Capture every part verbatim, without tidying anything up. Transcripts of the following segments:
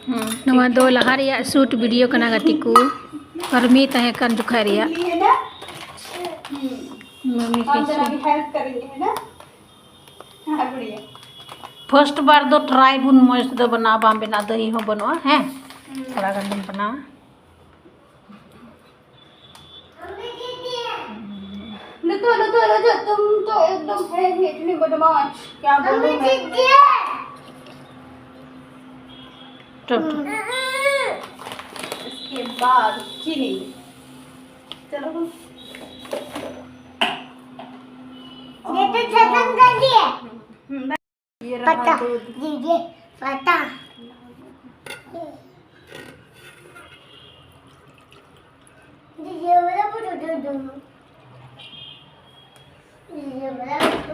ᱱᱚᱣᱟ ᱫᱚ ᱞᱟᱦᱟ ᱨᱮᱭᱟᱜ ᱥᱩᱴ ᱵᱷᱤᱰᱤᱭᱳ ᱠᱟᱱᱟ, ᱜᱟᱛᱮ ᱠᱚ᱾ ᱟᱨ ᱢᱤᱫ ᱛᱟᱦᱮᱸ ᱠᱟᱱ ᱡᱚᱠᱷᱟᱡ ᱨᱮᱭᱟᱜ᱾ ᱢᱟᱢᱤ ᱠᱮᱥᱮ? ᱯᱷᱟᱥᱴ ᱵᱟᱨ ᱫᱚ ᱴᱨᱟᱭ ᱵᱚᱱ, ᱢᱚᱡᱽ ᱛᱮᱫᱚ ᱵᱮᱱᱟᱣ ᱵᱟᱝ ᱵᱮᱱᱟᱣ, ᱫᱟᱹᱦᱤ ᱦᱚᱸ ᱵᱟᱹᱱᱩᱜᱼᱟ᱾ ᱦᱮᱸ, ᱛᱷᱚᱲᱟ ᱜᱟᱱ ᱵᱚᱱ ᱵᱮᱱᱟᱣᱟ᱾ ᱱᱤᱛᱚᱜ, ᱱᱤᱛᱚᱜ, ᱱᱤᱛᱚᱜ, तुम तो एकदम है ही इतनी बदमाश, क्या बोलूं मैं? चुप। इसके बाद चीनी। चलो। ये तो खत्म कर दिए। हम्म, ये रहा पता, दूध। ये, ये, पता। ये, ये वाला पूरा दूध। ये वाला पूरा दूध। ये वाला पूरा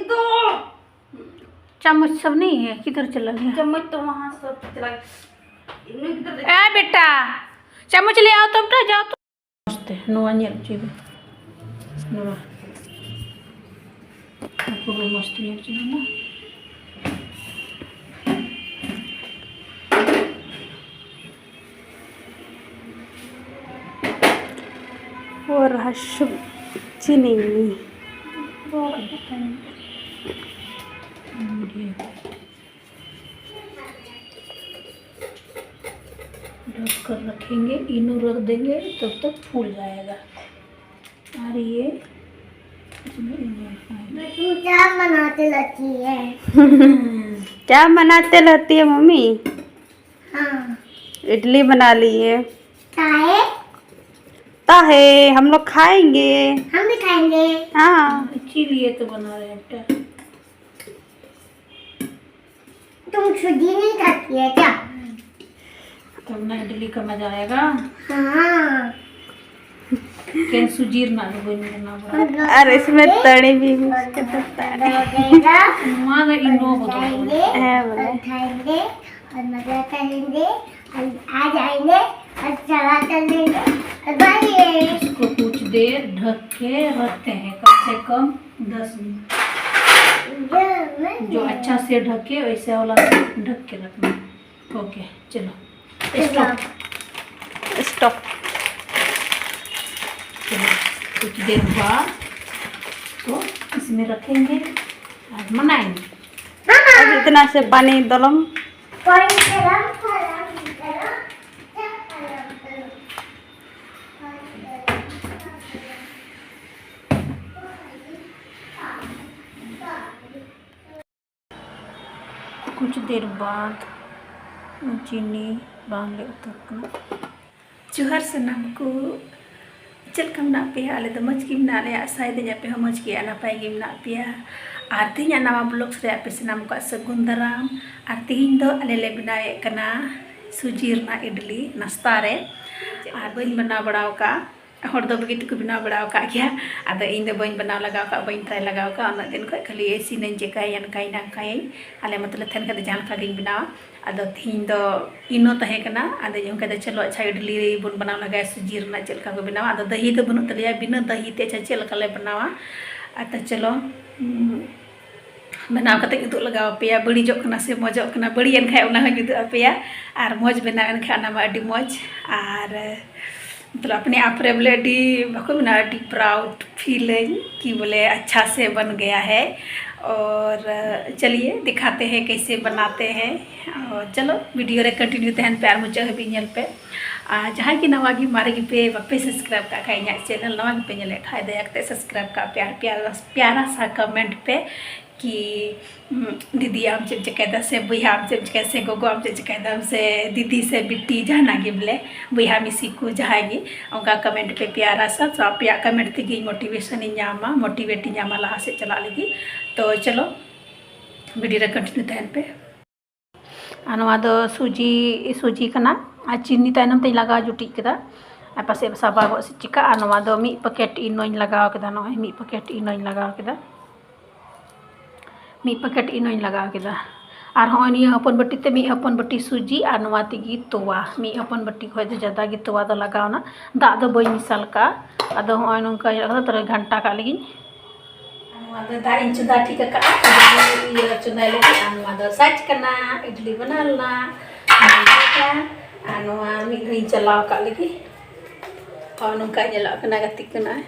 दूध। चम्मच सब नहीं है, किधर चला गया? चम्मच तो वहाँ सब चला गया। इन्हें किधर दे- ए बेटा, चम्मच ले आओ तो बेटा, जाओ तो। मस्त है, ᱱᱚᱣᱟ ᱧᱮᱞ ᱦᱚᱪᱚᱭ ᱢᱮ᱾ ᱱᱚᱣᱟ, ᱯᱩᱨᱟᱹ ᱢᱚᱥᱛ ᱧᱮᱞ ᱦᱚᱪᱚᱭ ᱢᱮ᱾ और हशम चीनी। ढक कर रखेंगे, इनो रख देंगे, तब तक फूल जाएगा। और ये इसमें इनो रखना है। मैं तुम क्या बनाते रहती है? क्या बनाते रहती है मम्मी? हाँ। इडली बना ली है। काहे? ताहे हम लोग खाएंगे। हम भी खाएंगे। हाँ। इसीलिए तो बना रहे हैं बेटा। तुम सूजी नहीं खाती है क्या? तब ना इडली का मजा आएगा। हाँ। क्या सूजी ना, वो नहीं बना बड़ा। और इसमें तड़ी भी, उसके तो तड़ी। वहाँ का इनो को तो खाएंगे, है बोले। और खाएंगे, और मजा करेंगे, और आ जाएंगे, और चला कर लेंगे। इसको कुछ देर ढक के रखते हैं, कम से कम दस मिनट। जो अच्छा से ढके वैसे वाला से ढक के रखना। ओके, चलो, स्टॉप। स्टॉप। चलो, कुछ देर बाद तो इसमें रखेंगे और बनाएंगे। अब इतना से पानी दलम। कुछ देर बाद ᱪᱤᱱᱤ ᱵᱟᱝ ᱞᱮ ᱩᱛᱟᱹᱨ ᱠᱟᱱᱟ᱾ ᱡᱚᱦᱟᱨ ᱥᱟᱱᱟᱢ ᱠᱚ, ᱪᱮᱫ ᱞᱮᱠᱟ ᱢᱮᱱᱟᱜ ᱯᱮᱭᱟ? ᱟᱞᱮ ᱫᱚ ᱢᱚᱡᱽ ᱜᱮ ᱢᱮᱱᱟᱜ ᱞᱮᱭᱟ, ᱟᱥᱟᱭᱮᱫᱟᱹᱧ ᱟᱯᱮ ᱦᱚᱸ ᱢᱚᱡᱽ ᱜᱮ ᱟᱨ ᱱᱟᱯᱟᱭ ᱜᱮ ᱢᱮᱱᱟᱜ ᱯᱮᱭᱟ᱾ ᱟᱨ ᱛᱮᱦᱮᱧᱟᱜ ᱱᱟᱣᱟ vlogs ᱨᱮ ᱟᱯᱮ ᱥᱟᱱᱟᱢ ᱠᱚᱣᱟᱜ ᱥᱟᱹᱜᱩᱱ ᱫᱟᱨᱟᱢ᱾ ᱟᱨ ᱛᱮᱦᱮᱧ ᱫᱚ ᱟᱞᱮ ᱞᱮ ᱵᱮᱱᱟᱣᱮᱫ ᱠᱟᱱᱟ ᱥᱩᱡᱤ ᱨᱮᱱᱟᱜ ᱤᱰᱞᱤ ᱱᱟᱥᱛᱟ ᱨᱮ᱾ ᱟᱨ ᱵᱟᱹᱧ ᱵᱮᱱᱟᱣ ᱵᱟᱲᱟ ᱟᱠᱟᱫᱼᱟ, ᱦᱚᱲ ᱫᱚ ᱵᱩᱜᱤ ᱛᱮᱠᱚ ᱵᱮᱱᱟᱣ ᱵᱟᱲᱟ ᱟᱠᱟᱫ ᱜᱮᱭᱟ᱾ ᱟᱫᱚ ᱤᱧ ᱫᱚ ᱵᱟᱹᱧ ᱵᱮᱱᱟᱣ ᱞᱟᱜᱟᱣ ᱟᱠᱟᱫ, ᱵᱟᱹᱧ tᱨᱟᱭ ᱞᱟᱜᱟᱣ ᱟᱠᱟᱫ᱾ ᱩᱱᱟᱹᱜ ᱫᱤᱱ ᱠᱷᱚᱱ ᱠᱷᱟᱹᱞᱤ ᱤᱥᱤᱱᱟᱹᱧ, ᱪᱮᱠᱟᱭᱟᱹᱧ, ᱱᱟᱝᱠᱟᱭᱟᱹᱧ᱾ ᱟᱞᱮ ᱢᱚᱛᱞᱚᱵ ᱛᱟᱦᱮᱱ ᱠᱷᱟᱱ ᱫᱚ ᱡᱟᱦᱟᱸ ᱞᱮᱠᱟ ᱜᱤᱧ ᱵᱮᱱᱟᱣᱟ᱾ ᱟᱫᱚ ᱛᱤᱦᱤᱧ ᱫᱚ ᱤᱱᱚ ᱛᱟᱦᱮᱸ ᱠᱟᱱᱟ᱾ ᱟᱫᱚᱧ ᱚᱱᱠᱟ ᱫᱚ, ᱪᱚᱞᱚ ᱟᱪᱪᱷᱟ, ᱤᱰᱞᱤ ᱵᱚᱱ ᱵᱮᱱᱟᱣ ᱞᱟᱜᱟᱭᱟ, ᱥᱩᱡᱤ ᱨᱮᱱᱟᱜ ᱪᱮᱫ ᱞᱮᱠᱟ ᱠᱚ ᱵᱮᱱᱟᱣᱟ᱾ ᱟᱫᱚ ᱫᱟᱹᱦᱤ ᱫᱚ ᱵᱟᱹᱱᱩᱜ ᱛᱟᱞᱮᱭᱟ, ᱵᱤᱱᱟᱹ ᱫᱟᱹᱦᱤ ᱛᱮ ᱟᱪᱪᱷᱟ ᱪᱮᱫ ᱞᱮᱠᱟ ᱞᱮ ᱵᱮᱱᱟᱣᱟ᱾ ᱟᱫᱚ ᱪᱚᱞᱚ, ᱩᱸ, ᱵᱮᱱᱟᱣ ᱠᱟᱛᱮᱧ ᱩᱫᱩᱜ ᱞᱟᱜᱟᱣ ᱟᱯᱮᱭᱟ, ᱵᱟᱹᱲᱤᱡᱚᱜ ᱠᱟᱱᱟ ᱥᱮ ᱢᱚᱡᱚᱜ ᱠᱟᱱᱟ᱾ ᱵᱟᱹᱲᱤᱡ ᱮᱱ ᱠᱷᱟᱡ ᱚᱱᱟ ᱦᱚᱸᱧ ᱩᱫᱩᱜ ᱟᱯᱮᱭᱟ, ᱟᱨ ᱢᱚᱡᱽ ᱵᱮᱱᱟᱣ ᱮᱱ ᱠᱷᱟᱡ ᱚᱱᱟ ᱢᱟ ᱟᱹᱰᱤ ᱢᱚᱡᱽ᱾ ᱟᱨ ᱢᱚᱛᱞᱚᱵ ᱟᱯᱱᱮ ᱟᱯ ᱨᱮ ᱵᱚᱞᱮ ᱟᱹᱰᱤ, ᱵᱟᱠᱚ ᱢᱮᱱᱟ, ᱟᱹᱰᱤ proud feel ᱟᱹᱧ ᱠᱤ ᱵᱚᱞᱮ ᱟᱪᱪᱷᱟ ᱥᱮ ᱵᱟᱱ ᱜᱟᱭᱟ ᱦᱮ᱾ ᱟᱨ ᱪᱟᱞᱤᱭᱮ ᱫᱤᱠᱷᱟᱛᱮ ᱦᱮ ᱠᱮᱥᱮ ᱵᱟᱱᱟᱛᱮ ᱦᱮ᱾ ᱟᱨ ᱪᱚᱞᱚ, video ᱨᱮ continue ᱛᱟᱦᱮᱱ ᱯᱮ ᱟᱨ ᱢᱩᱪᱟᱹᱫ ᱦᱟᱹᱵᱤᱡ ᱧᱮᱞ ᱯᱮ᱾ ᱟᱨ ᱡᱟᱦᱟᱸᱭ ᱜᱮ ᱱᱟᱣᱟ ᱜᱮ, ᱢᱟᱨᱮ ᱜᱮᱯᱮ, ᱵᱟᱯᱮ subscribe ᱠᱟᱜ ᱠᱷᱟᱡ ᱤᱧᱟᱹᱜ channel, ᱱᱟᱣᱟ ᱜᱮᱯᱮ ᱧᱮᱞᱮᱫ ᱠᱷᱟᱡ, ᱫᱟᱭᱟ ᱠᱟᱛᱮ subscribe ᱠᱟᱜ ᱯᱮ ᱟᱨ ᱯᱮᱭᱟᱨᱟ, ᱯᱮᱭᱟᱨᱟ ᱥᱟ comment ᱯᱮ ᱠᱤ, ᱩᱸ, ᱫᱤᱫᱤ ᱟᱢ ᱪᱮᱫ ᱮᱢ ᱪᱮᱠᱟᱭᱮᱫᱟ, ᱥᱮ ᱵᱚᱭᱦᱟ ᱟᱢ ᱪᱮᱫ ᱮᱢ ᱪᱮᱠᱟᱭᱟ, ᱥᱮ ᱜᱚᱜᱚ ᱟᱢ ᱪᱮᱫ ᱮᱢ ᱪᱮᱠᱟᱭᱮᱫᱟ, ᱥᱮ ᱫᱤᱫᱤ ᱥᱮ ᱵᱤᱴᱤ ᱡᱟᱦᱟᱱᱟᱜ ᱜᱮ ᱵᱚᱞᱮ, ᱵᱚᱭᱦᱟ ᱢᱤᱥᱤ ᱠᱚ ᱡᱟᱦᱟᱸᱭ ᱜᱮ, ᱚᱱᱠᱟ comment ᱯᱮ ᱯᱮᱭᱟᱨᱟ ᱥᱟ᱾ ᱛᱚ ᱟᱯᱮᱭᱟᱜ comment ᱛᱮᱜᱮ ᱤᱧ motivation ᱤᱧ ᱧᱟᱢᱟ, motivate ᱤᱧ ᱧᱟᱢᱟ ᱞᱟᱦᱟ ᱥᱮᱫ ᱪᱟᱞᱟᱜ ᱞᱟᱹᱜᱤᱫ᱾ ᱛᱚ ᱪᱚᱞᱚ, video ᱨᱮ continue ᱛᱟᱦᱮᱱ ᱯᱮ᱾ ᱟᱨ ᱱᱚᱣᱟ ᱫᱚ ᱥᱩᱡᱤ, ᱥᱩᱡᱤ ᱠᱟᱱᱟ᱾ ᱟᱨ ᱪᱤᱱᱤ ᱛᱟᱭᱱᱚᱢ ᱛᱮᱧ ᱞᱟᱜᱟᱣ ᱡᱩᱴᱤᱡ ᱠᱮᱫᱟ, ᱟᱨ ᱯᱟᱥᱮᱡ ᱥᱟᱵᱟᱜᱚᱜ ᱥᱮ ᱪᱤᱠᱟᱹᱜᱼᱟ᱾ ᱱᱚᱣᱟ ᱫᱚ ᱢᱤᱫ packet ᱤᱱᱚᱧ ᱞᱟᱜᱟᱣ ᱠᱮᱫᱟ, ᱱᱚᱜᱼᱚᱭ ᱢᱤᱫ packet ᱤᱱᱚᱧ ᱞᱟᱜᱟᱣ ᱠᱮᱫᱟ, ᱢᱤᱫ packet ᱤᱱᱚᱧ ᱞᱟᱜᱟᱣ ᱠᱮᱫᱟ᱾ ᱟᱨ ᱦᱚᱸᱜᱼᱚᱭ ᱱᱤᱭᱟᱹ ᱦᱚᱯᱚᱱ ᱵᱟᱹᱴᱤ ᱛᱮ ᱢᱤᱫ ᱦᱚᱯᱚᱱ ᱵᱟᱹᱴᱤ ᱥᱩᱡᱤ ᱟᱨ ᱱᱚᱣᱟ ᱛᱮᱜᱮ ᱛᱚᱣᱟ, ᱢᱤᱫ ᱦᱚᱯᱚᱱ ᱵᱟᱹᱴᱤ ᱠᱷᱚᱡ ᱫᱚ ᱡᱟᱫᱟ ᱜᱮ ᱛᱚᱣᱟ ᱫᱚ ᱞᱟᱜᱟᱣᱱᱟ᱾ ᱫᱟᱜ ᱫᱚ ᱵᱟᱹᱧ ᱢᱮᱥᱟᱞ ᱠᱟᱜᱼᱟ᱾ ᱟᱫᱚ ᱦᱚᱸᱜᱼᱚᱭ ᱱᱚᱝᱠᱟ ᱧᱮᱞᱚᱜ ᱠᱟᱱᱟ, ᱛᱟᱦᱞᱮ ᱜᱷᱟᱱᱴᱟ ᱠᱟᱜ ᱞᱮᱜᱤᱧ᱾ ᱟᱨ ᱱᱚᱣᱟ ᱫᱚ ᱫᱟᱜ ᱤᱧ ᱪᱚᱸᱫᱟ ᱴᱷᱤᱠ ᱟᱠᱟᱫᱼᱟ, ᱟᱫᱚ ᱤᱭᱟᱹ ᱪᱚᱸᱫᱟᱭ ᱞᱟᱹᱜᱤᱫ᱾ ᱟᱨ ᱱᱚᱣᱟ ᱫᱚ ᱥᱟᱡᱽ ᱠᱟᱱᱟ, ᱤᱰᱞᱤ ᱵᱮᱱᱟᱣ ᱞᱮᱱᱟ᱾ ᱟᱨ ᱱᱚᱣᱟ ᱢᱤᱫ ᱜᱷᱟᱹᱲᱤᱧ ᱪᱟᱞᱟᱣ ᱟᱠᱟᱫ ᱞᱟᱹᱜᱤᱫ᱾ ᱦᱚᱸ, ᱱᱚᱝᱠᱟ ᱧᱮᱞᱚᱜ ᱠᱟᱱᱟ, ᱜᱟᱛᱮ ᱠᱚ᱾ ᱱᱚᱜᱼᱚᱭ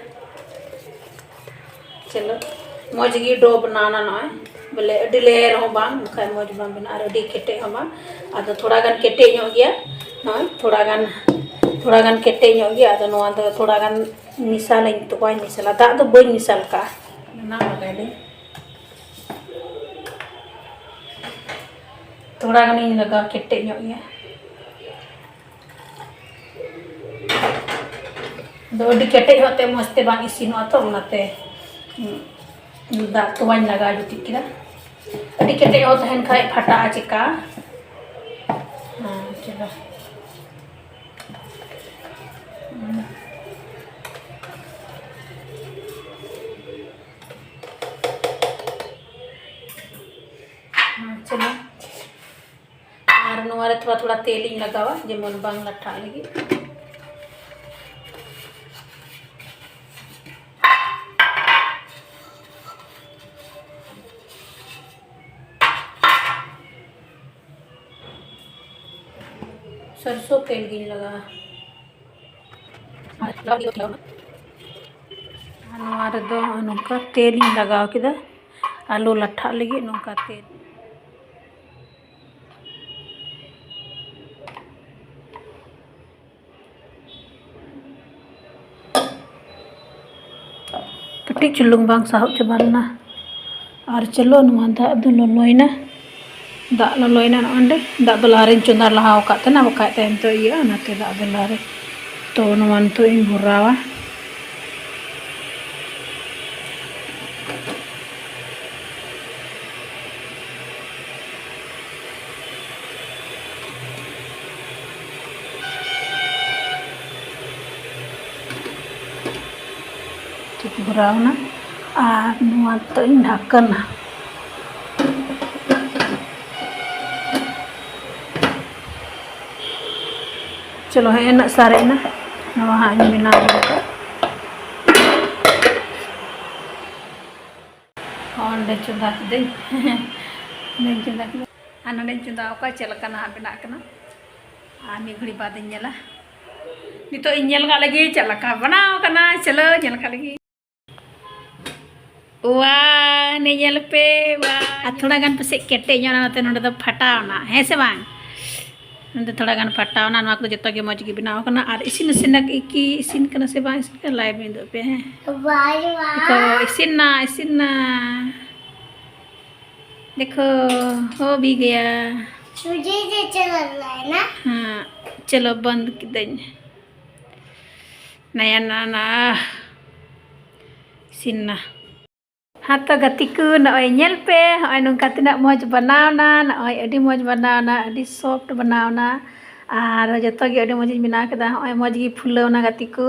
ᱪᱚᱞᱚ, ᱢᱚᱡᱽ ᱜᱮ ᱰᱳ ᱵᱮᱱᱟᱣ ᱮᱱᱟ᱾ ᱱᱚᱜᱼᱚᱭ ᱵᱚᱞᱮ ᱟᱹᱰᱤ ᱞᱮ ᱨᱮᱦᱚᱸ ᱵᱟᱝ, ᱵᱟᱠᱷᱟᱡ ᱢᱚᱡᱽ ᱵᱟᱝ ᱵᱮᱱᱟᱜᱼᱟ, ᱟᱨ ᱟᱹᱰᱤ ᱠᱮᱴᱮᱡ ᱦᱚᱸ ᱵᱟᱝ᱾ ᱟᱫᱚ ᱛᱷᱚᱲᱟ ᱜᱟᱱ ᱠᱮᱴᱮᱡ ᱧᱚᱜ ᱜᱮᱭᱟ᱾ ᱱᱚᱜᱼᱚᱭ ᱛᱷᱚᱲᱟ ᱜᱟᱱ, ᱛᱷᱚᱲᱟ ᱜᱟᱱ ᱠᱮᱴᱮᱡ ᱧᱚᱜ ᱜᱮᱭᱟ᱾ ᱟᱫᱚ ᱱᱚᱣᱟ ᱫᱚ ᱛᱷᱚᱲᱟ ᱜᱟᱱ ᱢᱮᱥᱟᱞᱟᱹᱧ, ᱛᱚᱣᱟᱧ ᱢᱮᱥᱟᱞᱟ, ᱫᱟᱜ ᱫᱚ ᱵᱟᱹᱧ ᱢᱮᱥᱟᱞ ᱠᱟᱜᱼᱟ᱾ ᱚᱱᱟ ᱞᱟᱜᱟᱭ ᱫᱟᱹᱧ᱾ ᱛᱷᱚᱲᱟ ᱜᱟᱱᱤᱧ ᱞᱟᱜᱟᱣ ᱠᱮᱴᱮᱡ ᱧᱚᱜ ᱜᱮᱭᱟ᱾ ᱟᱫᱚ ᱟᱹᱰᱤ ᱠᱮᱴᱮᱡ ᱦᱚᱸ ᱛᱮ ᱢᱚᱡᱽ ᱛᱮ ᱵᱟᱝ ᱤᱥᱤᱱᱚᱜᱼᱟ ᱛᱚ, ᱚᱱᱟᱛᱮ, ᱦᱩᱸ, ᱫᱟᱜ ᱛᱚᱣᱟᱧ ᱞᱟᱜᱟᱣ ᱡᱩᱴᱤᱡ ᱠᱮᱫᱟ᱾ ᱟᱹᱰᱤ ᱠᱮᱴᱮᱡ ᱦᱚᱸ ᱛᱟᱦᱮᱱ ᱠᱷᱟᱡ ᱯᱷᱟᱴᱟᱜᱼᱟ ᱪᱮᱠᱟ᱾ ᱦᱮᱸ, ᱪᱚᱞᱚ᱾ ᱦᱩᱸ᱾ ᱦᱮᱸ, ᱪᱚᱞᱚ᱾ ᱟᱨ ᱱᱚᱣᱟ ᱨᱮ ᱛᱷᱚᱲᱟ ᱛᱷᱚᱲᱟ ᱛᱮᱞᱤᱧ ᱞᱟᱜᱟᱣᱟ, ᱡᱮᱢᱚᱱ ᱵᱟᱝ ᱞᱟᱴᱷᱟᱜ ᱞᱟᱹᱜᱤᱫ᱾ ᱥᱚᱨᱥᱚ ᱛᱮᱞ ᱜᱤᱧ ᱞᱟᱜᱟᱣᱟ᱾ ᱟᱨ ᱱᱚᱣᱟ ᱨᱮᱫᱚ ᱱᱚᱝᱠᱟ ᱛᱮᱞᱤᱧ ᱞᱟᱜᱟᱣ ᱠᱮᱫᱟ, ᱟᱞᱚ ᱞᱟᱴᱷᱟᱜ ᱞᱟᱹᱜᱤᱫ ᱱᱚᱝᱠᱟ ᱛᱮᱞ᱾ ᱠᱟᱹᱴᱤᱡ ᱪᱩᱞᱩᱝ ᱵᱟᱝ ᱥᱟᱦᱚᱵ ᱪᱟᱵᱟ ᱞᱮᱱᱟ᱾ ᱟᱨ ᱪᱚᱞᱚ, ᱱᱚᱣᱟ ᱫᱟᱜ ᱫᱚ ᱞᱚᱞᱚᱭᱮᱱᱟ, ᱫᱟᱜ ᱞᱚᱞᱚᱭᱮᱱᱟ᱾ ᱱᱚᱜᱼᱚᱭ ᱱᱚᱸᱰᱮ ᱫᱟᱜ ᱫᱚ ᱞᱟᱦᱟᱨᱮᱧ ᱪᱚᱸᱫᱟ ᱞᱟᱦᱟ ᱟᱠᱟᱫ ᱛᱟᱦᱮᱱᱟ, ᱵᱟᱠᱷᱟᱡ ᱛᱟᱭᱚᱢ ᱛᱮ ᱤᱭᱟᱹᱜᱼᱟ, ᱚᱱᱟᱛᱮ ᱫᱟᱜ ᱫᱚ ᱞᱟᱦᱟᱨᱮ᱾ ᱛᱚ ᱱᱚᱣᱟ ᱱᱤᱛᱚᱜ ᱤᱧ ᱵᱷᱚᱨᱟᱣᱟ᱾ ᱴᱷᱤᱠ ᱵᱷᱚᱨᱟᱣ ᱮᱱᱟ᱾ ᱟᱨ ᱱᱚᱣᱟ ᱱᱤᱛᱚᱜ ᱤᱧ ᱰᱷᱟᱠᱚᱱᱟ᱾ ᱪᱚᱞᱚ, ᱦᱮᱸ, ᱤᱱᱟᱹᱜ ᱥᱟᱨᱮᱡ ᱮᱱᱟ᱾ ᱱᱚᱣᱟ ᱦᱟᱸᱜ ᱤᱧ ᱵᱮᱱᱟᱣ ᱞᱮᱫᱟ᱾ ᱚᱸᱰᱮ ᱪᱚᱸᱫᱟ ᱠᱤᱫᱟᱹᱧ᱾ ᱚᱸᱰᱮᱧ ᱪᱚᱸᱫᱟ ᱠᱮᱫᱟ᱾ ᱟᱨ ᱱᱚᱸᱰᱮᱧ ᱪᱚᱸᱫᱟ ᱟᱠᱟᱫ, ᱪᱮᱫ ᱞᱮᱠᱟ ᱱᱟᱦᱟᱜ ᱵᱮᱱᱟᱜ ᱠᱟᱱᱟ᱾ ᱟᱨ ᱢᱤᱫ ᱜᱷᱟᱹᱲᱤ ᱵᱟᱫ ᱤᱧ ᱧᱮᱞᱟ᱾ ᱱᱤᱛᱚᱜ ᱤᱧ ᱧᱮᱞ ᱠᱟᱜ ᱞᱮᱜᱮ ᱪᱮᱫ ᱞᱮᱠᱟ ᱵᱮᱱᱟᱣ ᱠᱟᱱᱟ᱾ ᱪᱚᱞᱚ, ᱧᱮᱞ ᱠᱟᱜ ᱞᱮᱜᱮ᱾ ᱣᱟ, ᱱᱮ ᱧᱮᱞ ᱯᱮ, ᱣᱟ᱾ ᱟᱨ ᱛᱷᱚᱲᱟ ᱜᱟᱱ ᱯᱟᱥᱮᱡ ᱠᱮᱴᱮᱡ ᱧᱚᱜ ᱮᱱᱟ, ᱚᱱᱟᱛᱮ ᱱᱚᱸᱰᱮ ᱫᱚ ᱯᱷᱟᱴᱟᱣ ᱮᱱᱟ, ᱦᱮᱸ ᱥᱮ ᱵᱟᱝ? ᱱᱚᱸᱰᱮ ᱛᱷᱚᱲᱟ ᱜᱟᱱ ᱯᱷᱟᱴᱟᱣ ᱮᱱᱟ᱾ ᱱᱚᱣᱟ ᱠᱚᱫᱚ ᱡᱚᱛᱚ ᱜᱮ ᱢᱚᱡᱽ ᱜᱮ ᱵᱮᱱᱟᱣ ᱠᱟᱱᱟ᱾ ᱟᱨ ᱤᱥᱤᱱ, ᱤᱥᱤᱱ ᱠᱤ ᱤᱥᱤᱱ ᱠᱟᱱᱟ ᱥᱮ ᱵᱟᱝ ᱤᱥᱤᱱ ᱠᱟᱱᱟ, ᱞᱟᱹᱭ ᱵᱤᱱ ᱫᱚ ᱯᱮ, ᱦᱮᱸ? ᱵᱟᱭ, ᱵᱟᱭ᱾ ᱫᱮᱠᱷᱚ, ᱤᱥᱤᱱ ᱱᱟ, ᱤᱥᱤᱱ ᱱᱟ᱾ ᱫᱮᱠᱷᱚ, ᱦᱳ ᱵᱷᱤ ᱜᱟᱭᱟ᱾ ᱥᱩᱡᱤ ᱫᱮ ᱪᱟᱞᱟᱜ ᱞᱟᱭ ᱱᱟ᱾ ᱦᱮᱸ, ᱪᱚᱞᱚ ᱵᱚᱱᱫ ᱠᱤᱫᱟᱹᱧ᱾ ᱱᱟᱭᱟ ᱱᱟᱱᱟ ᱤᱥᱤᱱ ᱱᱟ᱾ ᱦᱮᱸ ᱛᱚ ᱜᱟᱛᱮ ᱠᱚ, ᱱᱚᱜᱼᱚᱭ ᱧᱮᱞ ᱯᱮ, ᱱᱚᱜᱼᱚᱭ ᱱᱚᱝᱠᱟ ᱛᱤᱱᱟᱹᱜ ᱢᱚᱡᱽ ᱵᱮᱱᱟᱣᱱᱟ, ᱱᱚᱜᱼᱚᱭ ᱟᱹᱰᱤ ᱢᱚᱡᱽ ᱵᱮᱱᱟᱣᱱᱟ, ᱟᱹᱰᱤ soft ᱵᱮᱱᱟᱣᱱᱟ᱾ ᱟᱨ ᱡᱚᱛᱚ ᱜᱮ ᱟᱹᱰᱤ ᱢᱚᱡᱽ ᱤᱧ ᱵᱮᱱᱟᱣ ᱠᱮᱫᱟ᱾ ᱱᱚᱜᱼᱚᱭ ᱢᱚᱡᱽ ᱜᱮ ᱯᱷᱩᱞᱟᱹᱣᱱᱟ ᱜᱟᱛᱮ ᱠᱚ᱾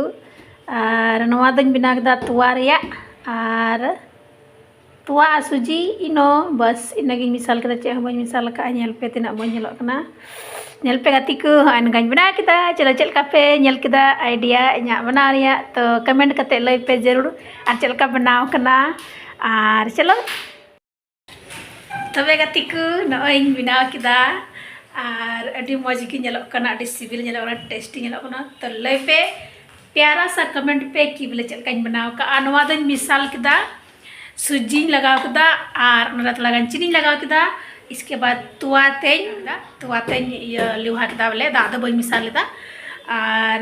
ᱟᱨ ᱱᱚᱣᱟ ᱫᱚᱧ ᱵᱮᱱᱟᱣ ᱠᱮᱫᱟ ᱛᱚᱣᱟ ᱨᱮᱭᱟᱜ, ᱟᱨ ᱛᱚᱣᱟ ᱟᱨ ᱥᱩᱡᱤ ᱤᱱᱳ, ᱵᱟᱥ ᱤᱱᱟᱹᱜᱤᱧ ᱢᱮᱥᱟᱞ ᱠᱮᱫᱟ, ᱪᱮᱫ ᱦᱚᱸ ᱵᱟᱹᱧ ᱢᱮᱥᱟᱞ ᱠᱟᱜᱼᱟ᱾ ᱧᱮᱞ ᱯᱮ ᱛᱤᱱᱟᱹᱜ ᱢᱚᱡᱽ ᱧᱮᱞᱚᱜ ᱠᱟᱱᱟ᱾ ᱧᱮᱞ ᱯᱮ ᱜᱟᱛᱮ ᱠᱚ, ᱦᱚᱸᱜᱼᱚᱭ ᱱᱚᱝᱠᱟᱧ ᱵᱮᱱᱟᱣ ᱠᱮᱫᱟ᱾ ᱪᱚᱞᱚ, ᱪᱮᱫ ᱞᱮᱠᱟ ᱯᱮ ᱧᱮᱞ ᱠᱮᱫᱟ idea ᱤᱧᱟᱹᱜ ᱵᱮᱱᱟᱣ ᱨᱮᱭᱟᱜ? ᱛᱚ comment ᱠᱟᱛᱮ ᱞᱟᱹᱭ ᱯᱮ ᱡᱟᱹᱨᱩᱲ, ᱟᱨ ᱪᱮᱫ ᱞᱮᱠᱟ ᱵᱮᱱᱟᱣ ᱠᱟᱱᱟ᱾ ᱟᱨ ᱪᱚᱞᱚ, ᱛᱚᱵᱮ ᱜᱟᱛᱮ ᱠᱚ, ᱱᱚᱜᱼᱚᱭ ᱤᱧ ᱵᱮᱱᱟᱣ ᱠᱮᱫᱟ᱾ ᱟᱨ ᱟᱹᱰᱤ ᱢᱚᱡᱽ ᱜᱮ ᱧᱮᱞᱚᱜ ᱠᱟᱱᱟ, ᱟᱹᱰᱤ ᱥᱤᱵᱤᱞ ᱧᱮᱞᱚᱜ ᱠᱟᱱᱟ, tasty ᱧᱮᱞᱚᱜ ᱠᱟᱱᱟ᱾ ᱛᱚ ᱞᱟᱹᱭ ᱯᱮ, ᱯᱮᱭᱟᱨᱟ ᱥᱟ comment ᱯᱮ ᱠᱤ ᱵᱚᱞᱮ ᱪᱮᱫ ᱞᱮᱠᱟᱧ ᱵᱮᱱᱟᱣ ᱠᱟᱜᱼᱟ᱾ ᱱᱚᱣᱟ ᱫᱚᱧ ᱢᱮᱥᱟᱞ ᱠᱮᱫᱟ, ᱥᱩᱡᱤᱧ ᱞᱟᱜᱟᱣ ᱠᱮᱫᱟ, ᱟᱨ ᱚᱱᱟᱨᱮ ᱛᱷᱚᱲᱟ ᱜᱟᱱ ᱪᱤᱱᱤᱧ ᱞᱟᱜᱟᱣ ᱠᱮᱫᱟ᱾ ᱤᱥᱠᱮ ᱵᱟᱫ ᱛᱚᱣᱟ ᱛᱮᱧ, ᱛᱚᱣᱟ ᱛᱮᱧ ᱤᱭᱟᱹ ᱞᱮᱣᱦᱟ ᱠᱮᱫᱟ, ᱵᱚᱞᱮ ᱫᱟᱜ ᱫᱚ ᱵᱟᱹᱧ ᱢᱮᱥᱟ ᱞᱮᱫᱟ᱾ ᱟᱨ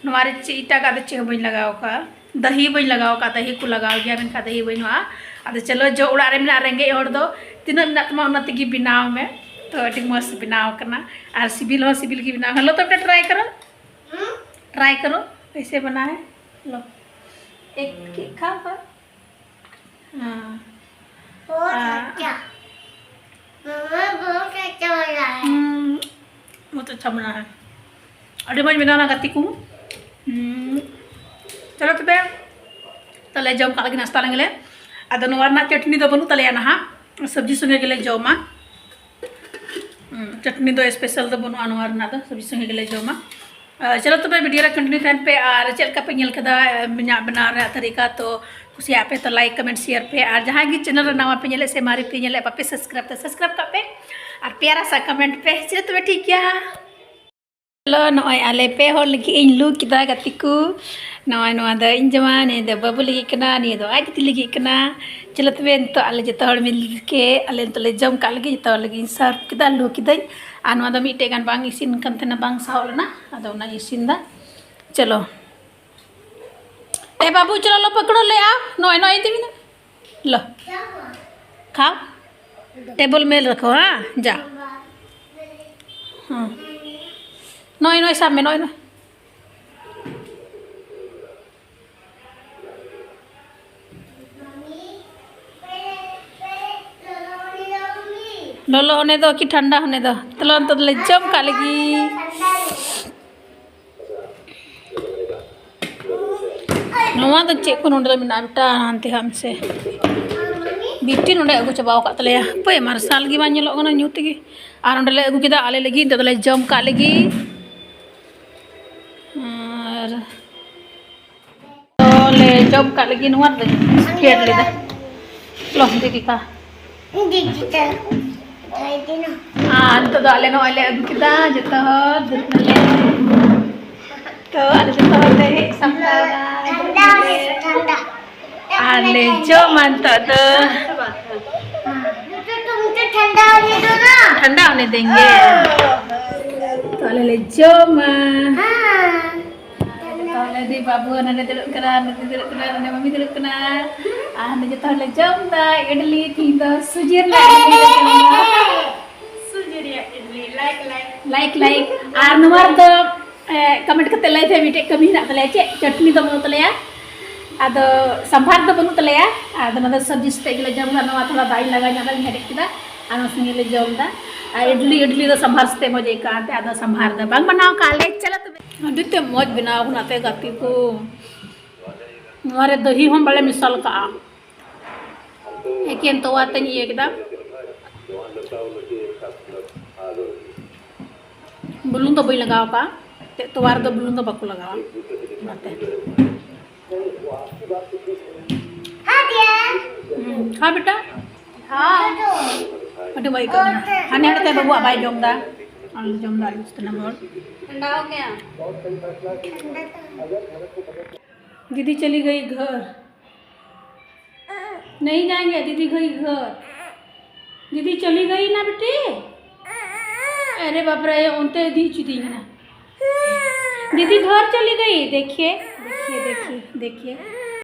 ᱱᱚᱣᱟ ᱨᱮ ᱪᱮᱫ, ᱮᱴᱟᱜᱟᱜ ᱫᱚ ᱪᱮᱫ ᱦᱚᱸ ᱵᱟᱹᱧ ᱞᱟᱜᱟᱣ ᱠᱟᱜᱼᱟ, ᱫᱟᱹᱦᱤ ᱵᱟᱹᱧ ᱞᱟᱜᱟᱣ ᱠᱟᱜᱼᱟ᱾ ᱫᱟᱹᱦᱤ ᱠᱚ ᱞᱟᱜᱟᱣ ᱜᱮᱭᱟ, ᱢᱮᱱᱠᱷᱟᱱ ᱫᱟᱹᱦᱤ ᱵᱟᱹᱱᱩᱜᱼᱟ᱾ ᱟᱫᱚ ᱪᱚᱞᱚ, ᱡᱚ ᱚᱲᱟᱜ ᱨᱮ ᱢᱮᱱᱟᱜ ᱨᱮᱸᱜᱮᱡ ᱦᱚᱲ ᱫᱚ ᱛᱤᱱᱟᱹᱜ ᱢᱮᱱᱟᱜ ᱛᱟᱢᱟ ᱚᱱᱟ ᱛᱮᱜᱮ ᱵᱮᱱᱟᱣ ᱢᱮ᱾ ᱛᱚ ᱟᱹᱰᱤ ᱢᱚᱡᱽ ᱵᱮᱱᱟᱣ ᱠᱟᱱᱟ ᱟᱨ ᱥᱤᱵᱤᱞ ᱦᱚᱸ ᱥᱤᱵᱤᱞ ᱜᱮ ᱵᱮᱱᱟᱣ ᱠᱟᱱᱟ᱾ ᱞᱚ, ᱛᱚᱵᱮ try ᱠᱟᱨᱚ, try ᱠᱟᱨᱚ, ᱠᱮᱥᱮ ᱵᱟᱱᱟ ᱦᱮ? ᱞᱚ, ᱮᱠ, ᱮᱠ ᱠᱷᱟᱣ ᱠᱟᱨᱚ᱾ ᱦᱮᱸ᱾ बहुत ᱟᱨ अच्छा। मम्मा, बहुत अच्छा बना है। ᱦᱩᱸ, बहुत अच्छा बना है। ᱟᱹᱰᱤ ᱢᱚᱡᱽ ᱵᱮᱱᱟᱣᱱᱟ ᱜᱟᱛᱮ ᱠᱚ᱾ ᱦᱩᱸ, ᱪᱚᱞᱚ ᱛᱚᱵᱮ, ᱛᱟᱦᱞᱮ ᱡᱚᱢ ᱠᱟᱜ ᱞᱟᱹᱜᱤᱫ ᱱᱟᱥᱛᱟ ᱞᱮᱱ ᱜᱮᱞᱮ᱾ ᱟᱫᱚ ᱱᱚᱣᱟ ᱨᱮᱱᱟᱜ ᱪᱟᱹᱴᱱᱤ ᱫᱚ ᱵᱟᱹᱱᱩᱜ ᱛᱟᱞᱮᱭᱟ ᱱᱟᱦᱟᱜ, ᱥᱚᱵᱽᱡᱤ ᱥᱚᱸᱜᱮ ᱜᱮᱞᱮ ᱡᱚᱢᱟ᱾ ᱦᱩᱸ, ᱪᱟᱹᱴᱱᱤ ᱫᱚ special ᱫᱚ ᱵᱟᱹᱱᱩᱜᱼᱟ ᱱᱚᱣᱟ ᱨᱮᱱᱟᱜ ᱫᱚ, ᱥᱚᱵᱽᱡᱤ ᱥᱚᱸᱜᱮ ᱜᱮᱞᱮ ᱡᱚᱢᱟ᱾ ᱟᱨ ᱪᱚᱞᱚ ᱛᱚᱵᱮ video ᱨᱮ continue ᱛᱟᱦᱮᱱ ᱯᱮ, ᱟᱨ ᱪᱮᱫ ᱞᱮᱠᱟ ᱯᱮ ᱧᱮᱞ ᱠᱮᱫᱟ ᱤᱧᱟᱹᱜ ᱵᱮᱱᱟᱣ ᱨᱮᱭᱟᱜ ᱛᱟᱹᱨᱤᱠᱟ, ᱛᱚ ᱠᱩᱥᱤᱭᱟᱜ ᱯᱮ ᱛᱚ like comment share ᱯᱮ, ᱟᱨ ᱡᱟᱦᱟᱸᱭ ᱜᱮ channel ᱨᱮ ᱱᱟᱣᱟ ᱯᱮ ᱧᱮᱞᱮᱫ ᱥᱮ ᱢᱟᱨᱮ ᱯᱮ ᱧᱮᱞᱮᱫ ᱵᱟᱯᱮ subscribe ᱛᱮ subscribe ᱠᱟᱜ ᱯᱮ, ᱟᱨ ᱯᱮᱭᱟᱨᱟ ᱥᱟ comment ᱯᱮ᱾ ᱪᱚᱞᱚ ᱛᱚᱵᱮ ᱴᱷᱤᱠ ᱜᱮᱭᱟ᱾ ᱪᱚᱞᱚ ᱱᱚᱜᱼᱚᱭ ᱟᱞᱮ ᱯᱮ ᱦᱚᱲ ᱞᱟᱹᱜᱤᱫ ᱤᱧ ᱞᱩ ᱠᱮᱫᱟ ᱜᱟᱛᱮ ᱠᱚ᱾ ᱱᱚᱜᱼᱚᱭ ᱱᱚᱣᱟ ᱫᱚ ᱤᱧ ᱡᱚᱢᱟ, ᱱᱤᱭᱟᱹ ᱫᱚ ᱵᱟᱹᱵᱩ ᱞᱟᱹᱜᱤᱫ ᱠᱟᱱᱟ, ᱱᱤᱭᱟᱹ ᱫᱚ ᱟᱡ ᱫᱤᱫᱤ ᱞᱟᱹᱜᱤᱫ ᱠᱟᱱᱟ᱾ ᱪᱚᱞᱚ ᱛᱚᱵᱮ ᱱᱤᱛᱚᱜ ᱟᱞᱮ ᱡᱚᱛᱚ ᱦᱚᱲ ᱢᱤᱞ ᱠᱮ ᱟᱞᱮ ᱱᱤᱛᱚᱜ ᱞᱮ ᱡᱚᱢ ᱠᱟᱜ ᱞᱟᱹᱜᱤᱫ, ᱡᱚᱛᱚ ᱦᱚᱲ ᱞᱟᱹᱜᱤᱫ ᱤᱧ serve ᱠᱮᱫᱟ, ᱞᱩ ᱠᱤᱫᱟᱹᱧ᱾ ᱟᱨ ᱱᱚᱣᱟ ᱫᱚ ᱢᱤᱫᱴᱮᱡ ᱜᱟᱱ ᱵᱟᱝ ᱤᱥᱤᱱ ᱠᱟᱱ ᱛᱟᱦᱮᱱᱟ, ᱵᱟᱝ ᱥᱟᱦᱚᱵ ᱞᱮᱱᱟ, ᱟᱫᱚ ᱚᱱᱟᱧ ᱤᱥᱤᱱ ᱫᱟ᱾ ᱪᱚᱞᱚ ᱮ ᱵᱟᱹᱵᱩ, ᱪᱚᱞᱚ ᱞᱚ ᱯᱟᱠᱲᱚ ᱞᱮ ᱟᱣ, ᱱᱚᱜᱼᱚᱭ ᱱᱚᱜᱼᱚᱭ ᱤᱫᱤ ᱢᱮ ᱱᱟ᱾ ᱞᱚ ᱠᱷᱟᱣ, table ᱢᱮᱞ ᱨᱟᱠᱷᱚ, ᱦᱮᱸ ᱡᱟ᱾ ᱦᱮᱸ ᱱᱚᱜᱼᱚᱭ ᱱᱚᱜᱼᱚᱭ ᱥᱟᱵ ᱢᱮ, ᱱᱚᱜᱼᱚᱭ ᱱᱚᱜᱼᱚᱭ᱾ ᱞᱚᱞᱚ ᱦᱚᱱᱮ ᱫᱚ ᱠᱤ ᱴᱷᱟᱱᱰᱟ ᱦᱚᱱᱮ ᱫᱚ? ᱛᱟᱦᱞᱮ ᱚᱱᱛᱮ ᱫᱚᱞᱮ ᱡᱚᱢ ᱠᱟᱜ ᱞᱟᱹᱜᱤᱫ᱾ ᱱᱚᱣᱟ ᱫᱚ ᱪᱮᱫ ᱠᱚ ᱱᱚᱰᱮ ᱫᱚ ᱢᱮᱱᱟᱜᱼᱟ? ᱢᱤᱫᱴᱟᱝ ᱦᱟᱱᱛᱮ ᱦᱟᱸᱜ ᱢᱮᱥᱮ᱾ ᱵᱤᱴᱤ ᱱᱚᱰᱮ ᱟᱹᱜᱩ ᱪᱟᱵᱟᱣ ᱟᱠᱟᱫ ᱛᱟᱞᱮᱭᱟ᱾ ᱦᱟᱯᱳᱭ, ᱢᱟᱨᱥᱟᱞ ᱜᱮ ᱵᱟᱝ ᱧᱮᱞᱚᱜ ᱠᱟᱱᱟ, ᱧᱩᱛ ᱜᱮ᱾ ᱟᱨ ᱚᱸᱰᱮ ᱞᱮ ᱟᱹᱜᱩ ᱠᱮᱫᱟ ᱟᱞᱮ ᱞᱟᱹᱜᱤᱫ, ᱱᱤᱛᱚᱜ ᱫᱚᱞᱮ ᱡᱚᱢ ᱠᱟᱜ ᱞᱟᱹᱜᱤᱫ᱾ ᱟᱨ ᱫᱚᱞᱮ ᱡᱚᱢ ᱠᱟᱜ ᱞᱟᱹᱜᱤᱫ᱾ ᱱᱚᱣᱟ ᱨᱮᱫᱚ ᱥᱯᱷᱮᱰ ᱞᱮᱫᱟ᱾ ᱞᱚ, ᱫᱤᱫᱤ ᱠᱟ᱾ ᱟᱨ ᱱᱤᱛᱚᱜ ᱫᱚ ᱟᱞᱮ ᱱᱚᱜᱼᱚᱭ ᱞᱮ ᱟᱹᱜᱩ ᱠᱮᱫᱟ, ᱡᱚᱛᱚ ᱦᱚᱲ ᱫᱩᱲᱩᱵ ᱱᱟᱞᱮ᱾ ᱛᱚ, ᱟᱞᱮ ᱡᱚᱛᱚ ᱦᱚᱲ ᱞᱮ ᱦᱮᱡ ᱥᱟᱢᱴᱟᱣ ᱮᱱᱟ᱾ ᱟᱨ ᱞᱮ ᱡᱚᱢᱟ ᱱᱤᱛᱚᱜ ᱫᱚ᱾ ᱴᱷᱟᱱᱰᱟ ᱦᱚᱱᱮ ᱫᱮᱝᱜᱮ᱾ ᱛᱚ, ᱟᱞᱮ ᱞᱮ ᱡᱚᱢᱟ᱾ ᱛᱟᱦᱞᱮ ᱫᱤ ᱵᱟᱹᱵᱩ ᱱᱚᱰᱮ ᱫᱩᱲᱩᱵ ᱠᱟᱱᱟ, ᱱᱚᱰᱮ ᱫᱩᱲᱩᱵ ᱠᱟᱱᱟ, ᱱᱚᱰᱮ ᱢᱟᱢᱤ ᱫᱩᱲᱩᱵ ᱠᱟᱱᱟ᱾ ᱟᱨ ᱱᱚᱰᱮ ᱡᱚᱛᱚ ᱦᱚᱲ ᱞᱮ ᱡᱚᱢ ᱫᱟ ᱤᱰᱞᱤ, ᱛᱤᱦᱤᱧ ᱫᱚ ᱥᱩᱡᱤ ᱨᱮᱱᱟᱜ ᱤᱰᱞᱤ ᱞᱮ ᱡᱚᱢ ᱫᱟ᱾ ᱥᱩᱡᱤ ᱨᱮᱭᱟᱜ idli, like, like. Like, like. ᱟᱨ ᱱᱚᱣᱟ ᱨᱮᱫᱚ, ᱮ, comment ᱠᱟᱛᱮ ᱞᱟᱹᱭ ᱯᱮ, ᱢᱤᱫᱴᱮᱡ ᱠᱟᱹᱢᱤ ᱦᱮᱱᱟᱜ ᱛᱟᱞᱮᱭᱟ, ᱪᱮᱫ ᱪᱟᱴᱱᱤ ᱫᱚ ᱵᱟᱹᱱᱩᱜ ᱛᱟᱞᱮᱭᱟ, ᱟᱫᱚ ᱥᱟᱢᱵᱷᱟᱨ ᱫᱚ ᱵᱟᱹᱱᱩᱜ ᱛᱟᱞᱮᱭᱟ, ᱟᱫᱚ ᱱᱚᱣᱟ ᱫᱚ ᱥᱚᱵᱽᱡᱤ ᱥᱟᱛᱮᱜ ᱜᱮᱞᱮ ᱡᱚᱢ ᱫᱟ᱾ ᱱᱚᱣᱟ ᱛᱷᱚᱲᱟ ᱫᱟᱜ ᱤᱧ ᱞᱟᱜᱟᱣ ᱧᱚᱜ ᱫᱟ, ᱤᱧ ᱦᱮᱰᱮᱡ ᱠᱮᱫᱟ, ᱟᱨ ᱱᱚᱣᱟ ᱥᱚᱸᱜᱮ ᱞᱮ ᱡᱚᱢ ᱫᱟ᱾ ᱟᱨ ᱤᱰᱞᱤ, ᱤᱰᱞᱤ ᱫᱚ ᱥᱟᱢᱵᱷᱟᱨ ᱥᱟᱛᱮᱜ ᱢᱚᱡᱽ ᱟᱹᱭᱠᱟᱹᱜᱼᱟ ᱮᱱᱛᱮ, ᱟᱫᱚ ᱥᱟᱢᱵᱷᱟᱨ ᱫᱚ ᱵᱟᱝ ᱵᱮᱱᱟᱣ ᱠᱟᱜᱼᱟ ᱞᱮ᱾ ᱪᱚᱞᱚ ᱛᱚᱵᱮ᱾ ᱟᱹᱰᱤ ᱛᱮ ᱢᱚᱡᱽ ᱵᱮᱱᱟᱣ ᱠᱟᱱᱟ ᱛᱮ ᱜᱟᱛᱮ ᱠᱚ᱾ ᱱᱚᱣᱟ ᱨᱮ ᱫᱟᱹᱦᱤ ᱦᱚᱸ ᱵᱟᱞᱮ ᱢᱮᱥᱟᱞ ᱠᱟᱜᱼᱟ, ᱮᱠᱮᱱ ᱛᱚᱣᱟ ᱛᱮᱧ ᱤᱭᱟᱹ ᱠᱮᱫᱟ᱾ ᱵᱩᱞᱩᱝ ᱫᱚ ᱵᱟᱹᱧ ᱞᱟᱜᱟᱣ ᱠᱟᱜᱼᱟ᱾ ᱛᱚᱣᱟ ᱨᱮᱫᱚ ᱵᱩᱞᱩᱝ ᱫᱚ ᱵᱟᱠᱚ ᱞᱟᱜᱟᱣᱟ, ᱚᱱᱟᱛᱮ᱾ ᱦᱩᱸ, ᱠᱷᱟ ᱵᱮᱴᱟ᱾ ᱟᱹᱰᱤ ᱵᱟᱹᱲᱤᱡ ᱟᱹᱭᱠᱟᱹᱜ ᱠᱟᱱᱟ᱾ ᱦᱟᱱᱮ ᱦᱟᱱᱛᱮ ᱵᱟᱹᱵᱩ ᱟᱵᱟᱭ ᱡᱚᱢ ᱫᱟ, ᱟᱞᱮ ᱡᱚᱢ ᱫᱟ, ᱟᱞᱮ ᱥᱟᱱᱟᱢ ᱦᱚᱲ᱾ ᱴᱷᱟᱱᱰᱟ ᱦᱳ ᱜᱮᱭᱟ᱾ ᱫᱤᱫᱤ ᱪᱚᱞᱤ ᱜᱟᱭᱤ ᱜᱷᱚᱨ᱾ नहीं जाएंगे दीदी गई घर। दीदी चली गई ना बेटी। अरे बाप रे, ᱚᱱᱛᱮ ᱤᱫᱤ ᱦᱚᱪᱚᱭᱫᱤᱧ ᱠᱟᱱᱟ᱾ दीदी घर चली गई। देखिए, देखिए, देखिए, देखिए।